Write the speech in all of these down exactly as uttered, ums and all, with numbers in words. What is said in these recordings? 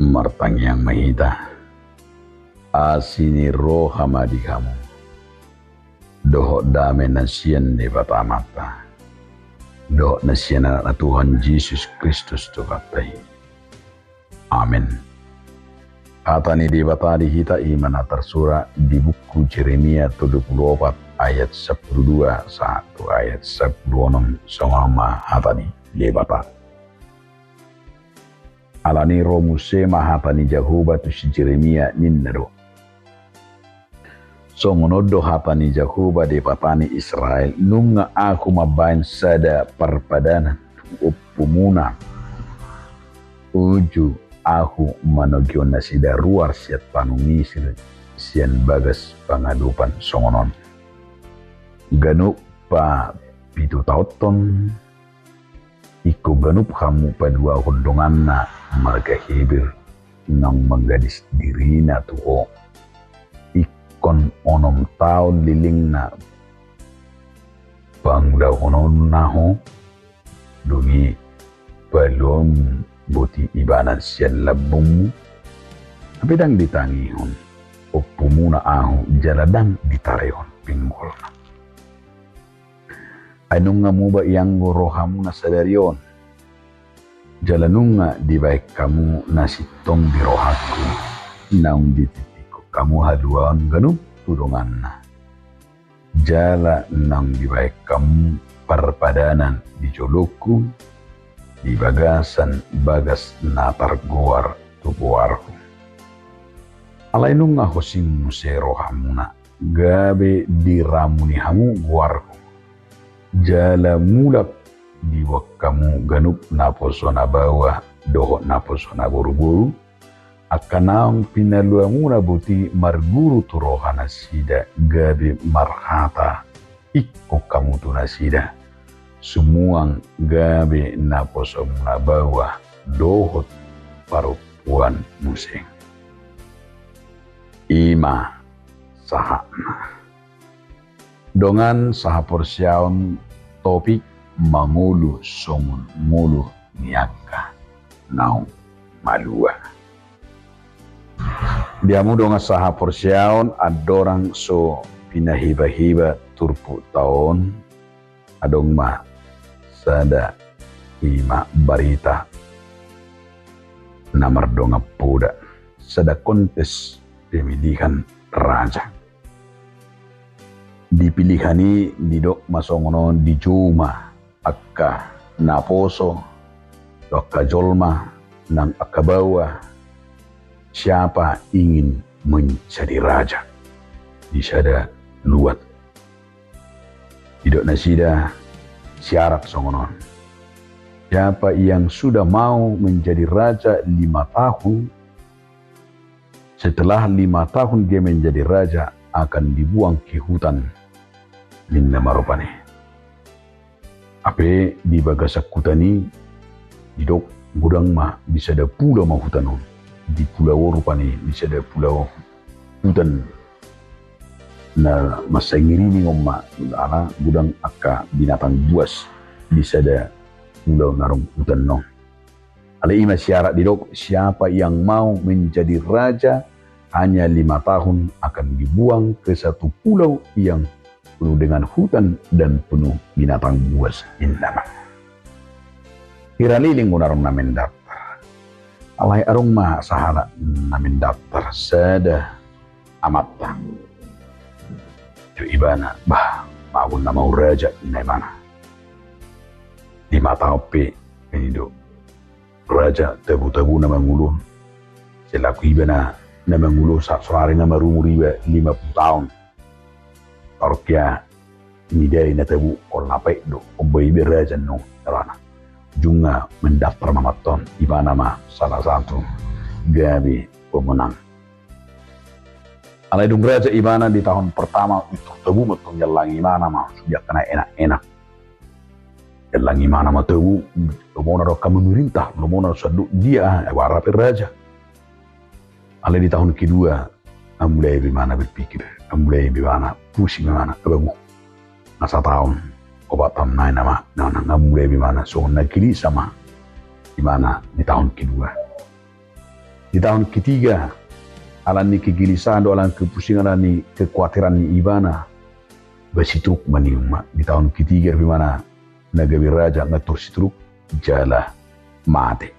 Martangiang ma hita. Asi ni roha ma di hamu dohot dame na sian Debata Amanta dohot na sian Anakna Tuhan Jesus Kristus Tuhanta i. Amen. Hata ni Debata di hita i ma na tarsurat di buku Jeremia tolu pulu opat ayat sampulu dua sahat tu ayat sampulu onom. Songon on ma hata ni Debata. Alani i ro muse ma hata ni Jahowa tu si Jeremia, ninna do: Songon on do hata ni Jahowa Debata ni Israel: Nunga Ahu mambahen sada parpadanan tu ompumuna, uju Ahu manogihon nasida ruar sian tano Misir, sian bagas pangadopan songon on. Ganup pa pitu taonhon, ingkon ganup hamu paluahon donganna marga Heber naung manggadis dirina tu ho. Ingkon onom taon lelengna pangulahononna ho, dung i paluahon boti ibana sian lambungmu, hape ndang ditangihon ompumuna Ahu jala ndang ditarehon pinggolna. Ai nunga muba ianggo rohamuna sadari on, jala nunga dibahen hamu na sintong di rohangku, naung dititikkon hamu haluaon ganup tu donganna, jala naung dibahen hamu parpadanan di jolongku, di bagasan bagas na targoar tu goarhu. Alai nunga hosing muse rohamuna, gabe diramuni hamu goarhu, jala mulak diboan hamu ganup naposo na baoa dohot naposo na boruboru, angka naung pinaluamuna boti marguru tu rohanasida, gabe marhata ingkon hamu tu nasida, sumuang gabe naposomuna baoa dohot parompuan muse. I ma sahatna. Dongan sahaporseaon, topik: Mangolu songon ngolu ni angka naung malua. Di hamu dongan sahaporseaon, andorang so pinahibahibahon turpukta on, adong ma sada, i ma barita na mardongan poda, sada kontes pemilihan raja. Di pilihan i didok ma songon on, dijou ma angka naposo, tu angka jolma nang angka baoa, siapa ingin menjadi raja di sada luat. Didok nasida syarat songon on: Siapa yang sudah mau menjadi raja lima tahun, setelah lima tahun dia menjadi raja, akan dibuang ke hutan, ninna ma rupani. Hape di bagasan hutan i didok, godang ma di sada pulo ma hutan on. Di pulo on rupani, di sada pulo hutan na mansai ngerining on ma, ala godang angka binatang buas di sada pulo na adong hutan on. Alai i ma syarat didok, siapa yang mau menjadi raja hanya lima tahun akan dibuang ke satu pulau yang penuh dengan hutan dan penuh binatang buas, ninna ma. Hira leleng do na adong na mendaftar. Alai adong ma sahalak na mendaftar, sada amanta. Didok ibana, bah, mago nama au raja, ninna ibana. Di mata on pe, i do raja, tabu-tabu na mangolu on. Selaku iba na, na mangolu on, sa-, saonari na marumur iba lima pulu taon. Parokea ni dali na tabu, olo na paet do, umbahen iba raja annon, ninna ibana. Nunga mendaftar ma amanta on, ibana ma salah satu gabe pemenang. Alai dung raja ibana di tahun pertama, i tabu ma antong, diallang ibana ma sude angka na enak-enak. Diallang ibana ma tabu, lomona do angka memerintah, lomona do sandok dia, eh, wara pe raja. Alai di tahun kedua, nga mulai be ibana berpikir, nga mulai be ibana pusing, ibana, abagu. Nga sataon, opat taon nai nama, na, na, nga mulai be ibana songon na gelisah ma ibana di tahun kedua. Di tahun ketiga, ala ni kegelisahan do, ala ni kepusingan, ala ni kekuatiran ni ibana, ba sitruk ma nian ma. Di tahun ketiga dope imana na gabe raja nga tor sitruk jala mate.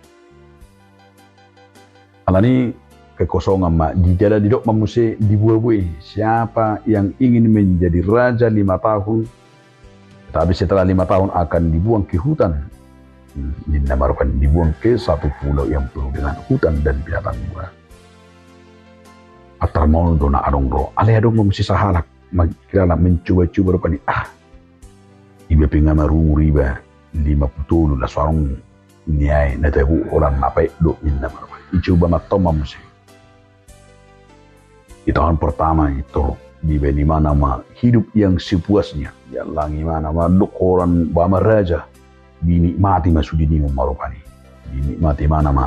Ala ni kekosongan ma, di dalan didok ma muse di buabue, siapa yang ingin menjadi raja lima tahun, tapi setelah lima tahun akan dibuang ke hutan. Hmm, ninna ma rupani, dibuang ke satu pulau yang penuh dengan hutan dan binatang buas. Atar maol do na adong ro, alai adong ma muse sahalak, mangkilala, mencoba-coba rupani, ah, iba pe nga marumur iba lima pulu tolu, laos adong nian na tabo holan na paet do, ninna ma rupani. Icoba ma tong ma muse. Di tahun pertama i tor dibaen imana ma hidup yang sepuasnya, diallang imana ma, dok holan ba ma raja, dinikmati ma sude ningon ma rupani. Dinikmati imana ma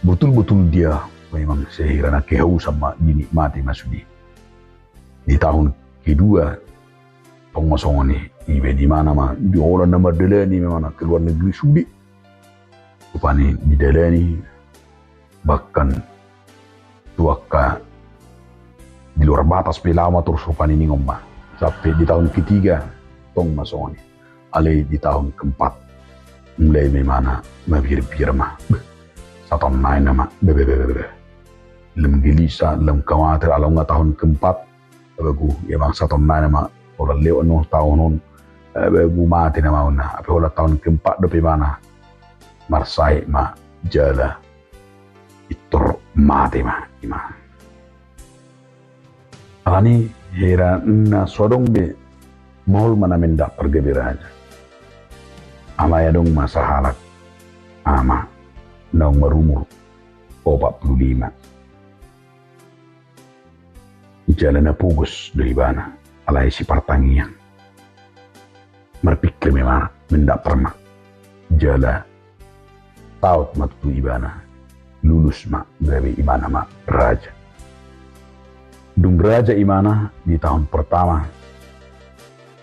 betul-betul dia memang sehirana kehausan ma, dinikmati ma sude. Di tahun kedua tong ma songon i, dibaen imana ma, di holan na mardalani ma imana ke luar negeri sude. Rupani didalani, bahkan tu angka di luar batas pe laho ma torus rupani ningon ma. Sampe di tahun ketiga tong ma songon i. Alai di tahun keempat mulai ma imana mabiar-biar ma. Beh, satonnaina ma. Beh, beh, beh, beh, beh. Lam gelisah, lam khawatir, ala nunga tahun keempat. Abagu, ia bang satonnaina ma, holan lewat nunga tahun on, abagu, mate nama on na. Ape holan tahun keempat dope imana marsahit ma jala i tor mate ma ima. Ala ni hera na so adong be, maol ma na mendak pargabe raja. Alai adong ma sahalak ama naung marumur opat pulu lima. Jala na pogos do ibana, alai sipartangiang. Marpikir ma imana, mendak permak. Jala taut ma tutu ibana, lulus ma gabe imana ma raja. Dung raja imana di tahun pertama,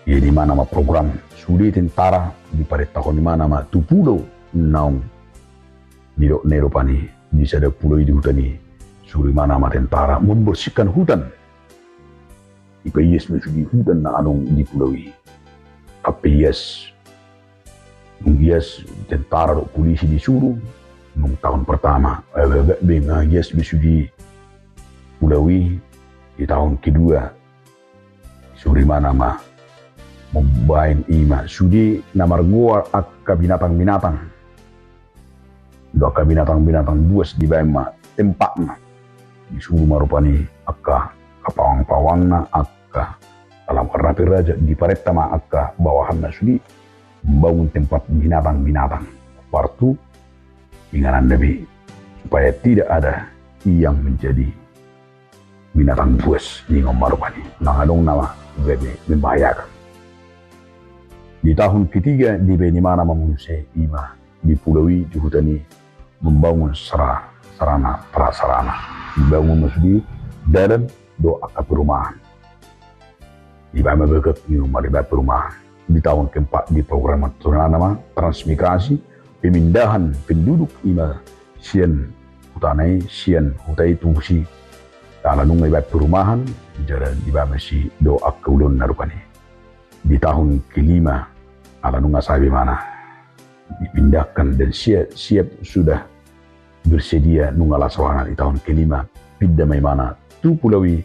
ia di imana ma program, sude tentara diparentahon imana ma tu pulau naung didok na i rupani, di sada pulau i di hutan i, suru imana ma tentara membersihkan hutan. Ipaias ma sude hutan na adong di pulau i. Hape ias. Dung ias, tentara dohot polisi disuru. Dung tahun pertama, eh, agak be nga ias be sude pulau i. Di tahun kedua, suru imana ma mambaen ima sude na margoar angka binatang-binatang. Dohot angka binatang-binatang buas dibaen ma tempatna. Disuru ma rupani angka kapawang-pawangna, angka dalam karena pe raja, diparenta ma angka bawahanna sude membangun tempat binatang-binatang. Partu inganan na be supaya tidak ada yang menjadi binatang buas ningon ma rupani. Nang adong nama gabe membahayakan. Di tahun ketiga dibaen imana ma muse ima di pulau i, di hutan i, membangun sara-, sarana prasarana. Dibangun ma sude dalan dohot angka perumahan. Dibaen ma bagak ningon ma, dibaen perumahan. Di tahun keempat diprogram ma tu nama transmigrasi, pemindahan penduduk ima sian hutana i, sian huta i tu si. Ala nunga dibaen perumahan, jala dibaen ma si dohot angka ulaonna rupani. Di tahun kelima, ala nunga sae be imana, dipindahkan dan siap, siap sudah bersedia nunga las rohana. Di tahun kelima, pinda ma imana tu pulau i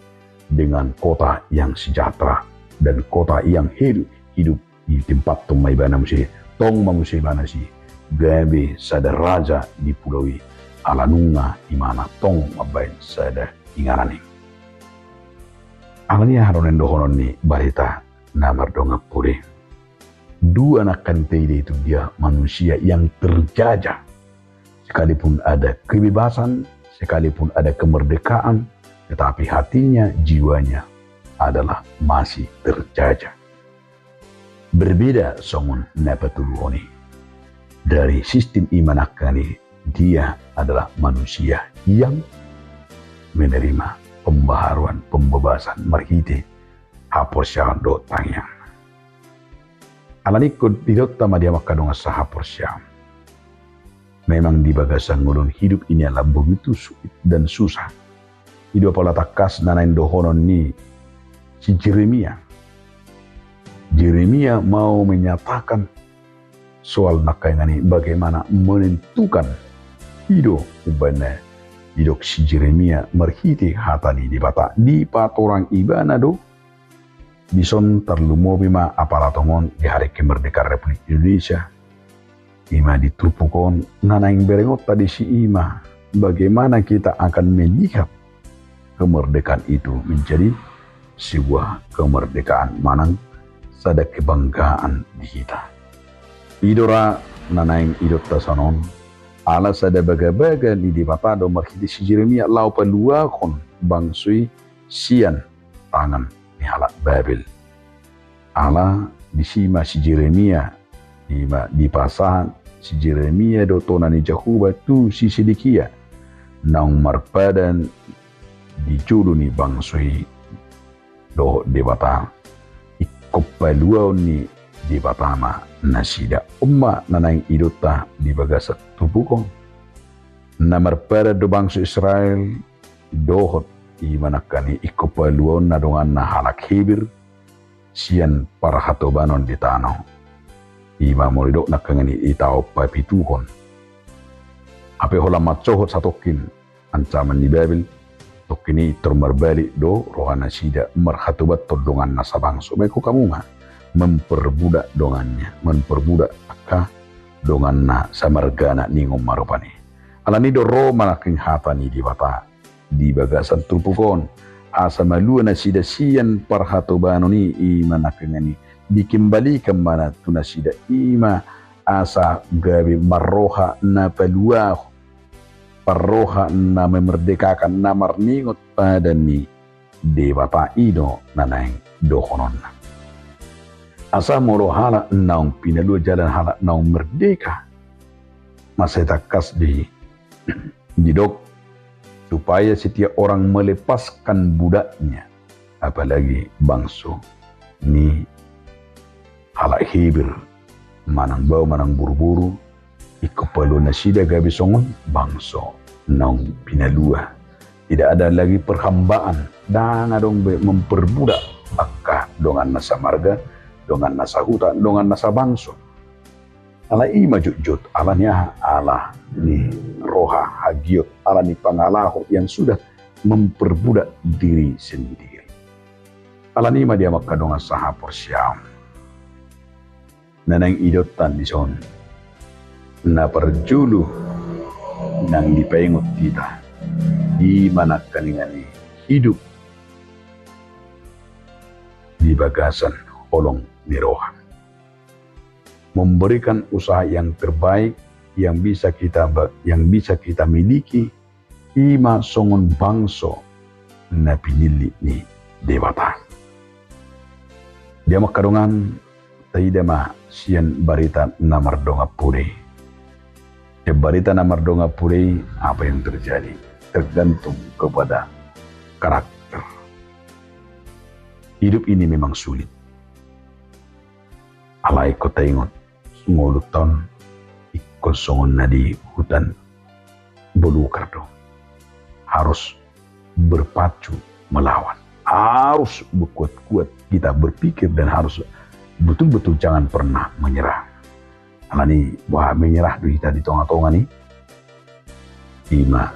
dengan kota yang sejahtera dan kota yang hidup, hidup. Di tempat tong ma ibana muse, tong ma muse ibana si gabe sada raja di pulau i, ala nunga imana tong mambaen sada inganan i. Ala ni aha do na nidohonon ni barita na mardongan pudi? Dua nangkin taida itu dia manusia yang terjajah. Sekalipun ada kebebasan, sekalipun ada kemerdekaan, tetapi hatinya, jiwanya adalah masih terjajah. Berbeda songon na patoluhon i. Dari sistem ima nangkin i, dia adalah manusia yang menerima pembaharuan, pembebasan marhite haporseaon dohot tangiang. Ala ni ingkon didok ma di hamu angka dongan sahaporseaon. Memang di bagasan ngolunta hidup ini adalah begitu sulit dan susah. I do pola tangkas na naeng dohonon ni si Jeremia. Jeremia mau menyatakan soal nangkaningan i bagaimana menentukan. I do umbahen na didok si Jeremia marhite hata ni Debata, dipatorang ibana do. Dison tarlumobi ma apala tongon di Hari Kemerdekaan Republik Indonesia, i ma di turpuk on, na naeng berengonta disi i ma bagaimana kita akan melihat kemerdekaan itu menjadi sebuah kemerdekaan manang sada kebanggaan di hita. I do ra na naeng didokta songon on, ala sada bagabaga ni Debata do marhite si Jeremia laho paluahon bangso i sian tangan ni halak Babel. Ala disi ma si Jeremia, i ma dipasahat si Jeremia do tona ni Jahowa tu si Sedekia, naung marpadan di jolo ni bangso i dohot Debata, ingkon paluaon ni Debata ma nasida. On ma na naeng didokta di bagasan turpuk on. Na marpadan do bangso Israel dohot i ma nangkaningan i ingkon paluaonna donganna halak Heber sian parhatobanon di tano. I ma molo didok nangkaningan i taon papituhon. Hape holan mansohot satongkin ancaman ni Babel, tongkin i tor marbalik do rohanasida marhatobathon donganna sabangso. Baen hamu ma, memperbudak dongannya, memperbudak angka donganna samargana ningon ma rupani. Alani do ro ma nangkin hata ni Debata di bagasan turpuk on, asa malua nasida sian parhatobanon i, i ma nangkaningan i dikembalikan ma na tu nasida, i ma asa gabe marroha na paluahon, parroha na memerdekakan, na marningot padan ni Debata, i do na naeng dohononna. Asa molo halak naung pinalua jala halak naung merdeka, mansai tangkas di, didok, supaya setiap orang melepaskan budaknya, apalagi bangso ni halak Heber, manang bao manang boruboru, ingkon paluaon nasida gabe songon bangso naung pinalua. Tidak ada lagi perhambaan, ndang adong be memperbudak angka donganna samarga, donganna sahuta, donganna sabangso. Ala i ma jotjot, ala ni aha? Ala ni roha hagiot, ala ni pangalaho yang sudah memperbudak diri sendiri. Alani i ma di hamu angka dongan sahaporseaon, na naeng didokta dison, na parjolo naeng dipaingot hita, i ma nangkaningan i hidup di bagasan holong ni roha. Memberikan usaha yang terbaik yang bisa kita ba-, yang bisa kita miliki, i ma songon bangso na pinillit ni Debata. Di hamu angka dongan, taida ma sian barita na mardongan pudi. Sian barita na mardongan pudi, apa yang terjadi tergantung kepada karakter. Hidup ini memang sulit. Alai ingkon taingot, ngolunta on ingkon songon na di hutan belukar do. Harus berpacu melawan. Harus berkuat-kuat kita berpikir dan harus betul-betul jangan pernah menyerah. Alani boha menyerah do hita di tonga-tonga ni, i ma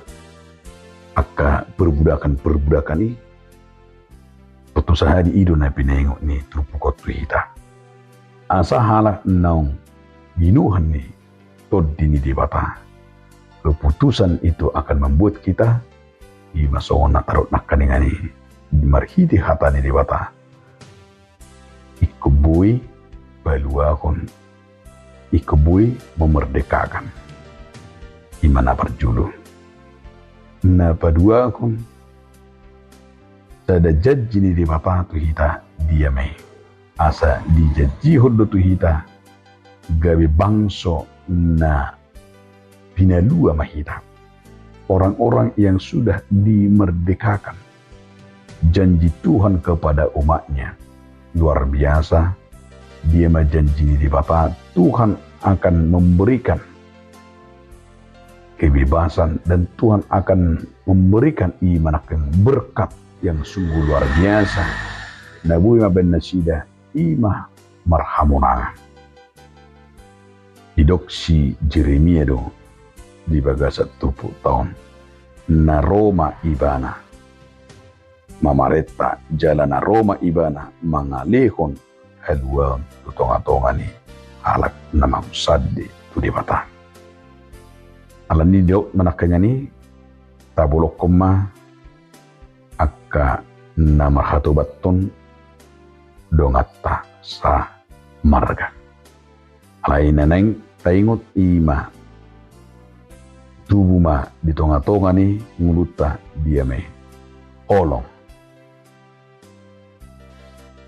angka perbudakan-perbudakan i, tontu sahali i do na pinaingot ni turpuk on tu hita. Asa halak naung binoan ni Tondi ni Debata, keputusan itu akan membuat kita, i ma songon na tadok nangkaningan i, marhite hata ni Debata, ingkon boi paluahon, ingkon boi memerdekakan. I ma na parjolo. Na paduahon, sada janji ni Debata tu hita, dia ma i? Asa dijanjihon do tu hita gabe bangso na pinalua ma hita. Orang-orang yang sudah dimerdekakan. Janji Tuhan kepada umat-Nya luar biasa. Dia ma janji ni Debata, Tuhan akan memberikan kebebasan, dan Tuhan akan memberikan i ma nangkin berkat yang sungguh luar biasa. Na boi mambaen nasida i ma marhamonangan. Didok si Jeremia do di bagasan turpukta on, na ro ma ibana mamarenta jala na ro ma ibana mangalehon haluaon tu tongatonga ni halak na mangusande tu Debata. Alani didok ma nangkin i, tabolokkon ma angka na marhatobathon donganta samarga. Alai na naeng taingot i ma, tubu ma di tongatonga ni ngolunta dia ma i holong.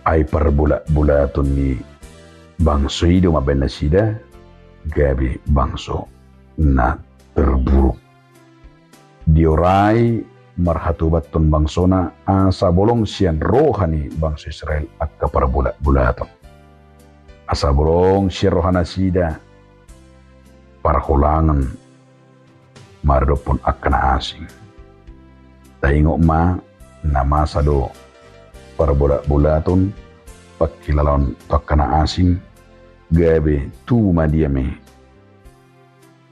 Ai parbolatbolaton ni bangso i do mambaen nasida gabe bangso na terburuk. Diorai marhatobathon bangsona, asa bolong sian roha ni bangso Israel angka parbolatbolaton. Asa bolong sian rohanasida parholangan maradophon angka na asing. Taingot ma, na masa do parbolatbolaton, pangkilalaon tu angka na asing, gabe tubu ma dia ma i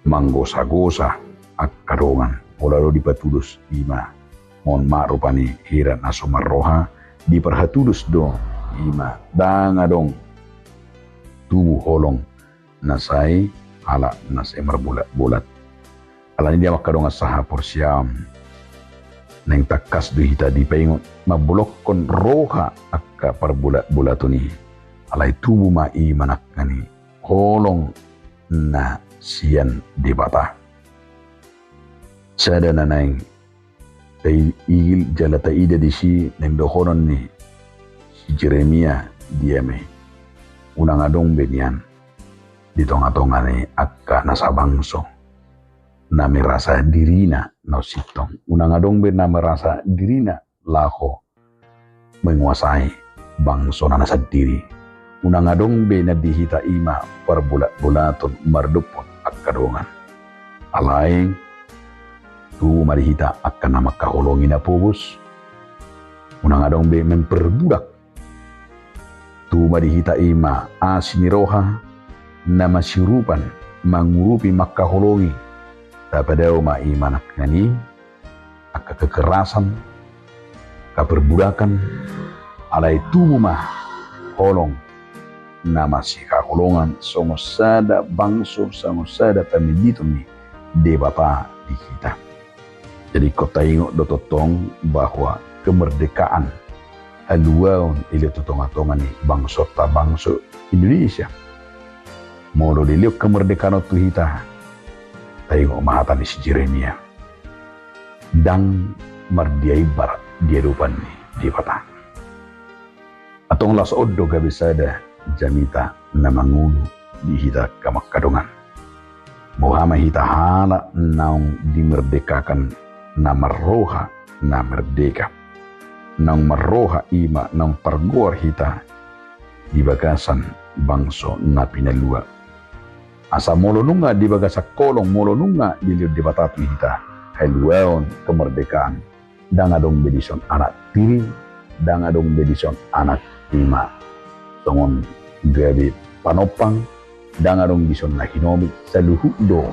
manggosagosa angka dongan. Pola do dipatudos i ma, mohon maaf, rupani hira na so marroha, diparhatudos do i ma, ndang adong tubu holong na sai halak na sai marbolatbolat. Alani dia ma angka dongan sahaporseaon, naeng tangkas do hita dipaingot mambolongkon roha angka parbolatbolaton i. Alai tubu ma i ma nangkin i holong na sian Debata. Sada na naeng taigil jala taida disi naeng dohonon ni si Jeremia dia ma i, unang adong be nian di tongatonga ni angka na sabangso na merasa dirina na sintong. Unang adong be na merasa dirina laho menguasai bangsona na sandiri. Unang adong be na di hita i ma parbolatbolaton maradophon angka dongan. Alai tubu ma di hita angka na mangkaholongi na pogos. Unang adong be memperbudak. Tubu ma di hita i ma asi ni roha na masiurupan mangurupi mangkaholongi. Tapadao ma i ma nangkin i angka kekerasan, angka perbudakan, alai tubu ma holong na masihaholongan songon sada bangso, songon sada pamiliton ni Debata di hita. Jadi ingkon taingot do tongtong bahwa kemerdekaan, haluaon, dilehon tu tongatonga ni bangsonta, bangso Indonesia. Molo dilehon kemerdekaan on tu hita, taingot ma hata ni si Jeremia, ndang mardia imbar di adopan ni Debata. Antong laos on do gabe sada jamita na mangolu di hita angka dongan. Boha ma hita halak naung dimerdekakan, na marroha na merdeka, naung marroha i ma naung targoar hita di bagasan bangso na pinalua. Asa molo nunga di bagasan holong, molo nunga dilehon Debata tu hita haluaon, kemerdekaan, ndang adong be dison anak tiri, ndang adong be dison anak i ma songon gabe panompang, ndang adong dison na hinobit, saluhut do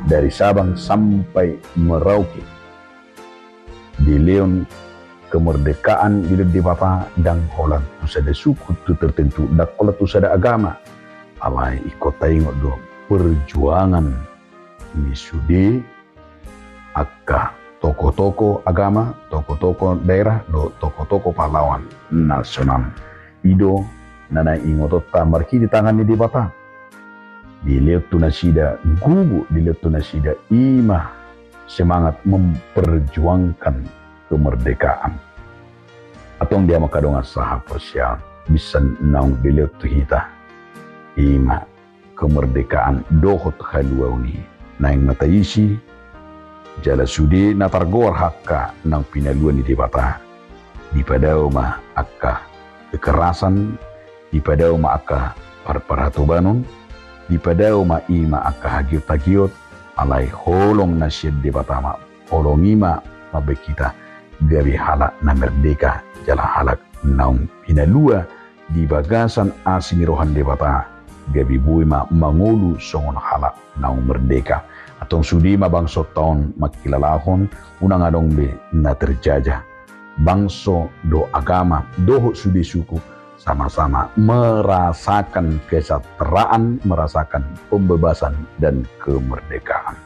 dari Sabang sampai Merauke. Dilehon kemerdekaan dilehon Debata ndang holan tu sada suku tu tertentu, ndang holan tu sada agama. Alai ingkon taingot do perjuangan ni sude angka tokoh-tokoh agama, tokoh-tokoh daerah dohot tokoh-tokoh pahlawan nasional. I do na naeng ingotonta marhite tangan ni Debata. Dilehon tu nasida gogo, dilehon tu nasida i ma semangat memperjuangkan kemerdekaan. Antong dia ma angka dongan sahaporseaon, binsan naung dilehon tu hita i ma kemerdekaan dohot haluaon i, naeng ma taisi, jala sude na targoar angka naung pinalua ni Debata, dipadao ma angka kekerasan, dipadao ma angka par-, parhatobanon, dipadao ma i ma angka hagiot-hagiot, Alai holong na sian Debata ma, holong i ma mambahen hita gabe halak na merdeka jala halak naung pinalua di bagasan asi ni roha ni Debata, gabe boi ma mangolu songon halak naung merdeka. Antong sude ma bangso ta on mangkilalahon, unang adong be na terjajah. Bangso dohot agama dohot sude suku sama-sama merasakan kesejahteraan, merasakan pembebasan dan kemerdekaan.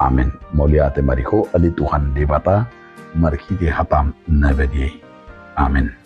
Amen. Mauliate ma di Ho ale Tuhan Debata, marhite hataM na badia i. Amen.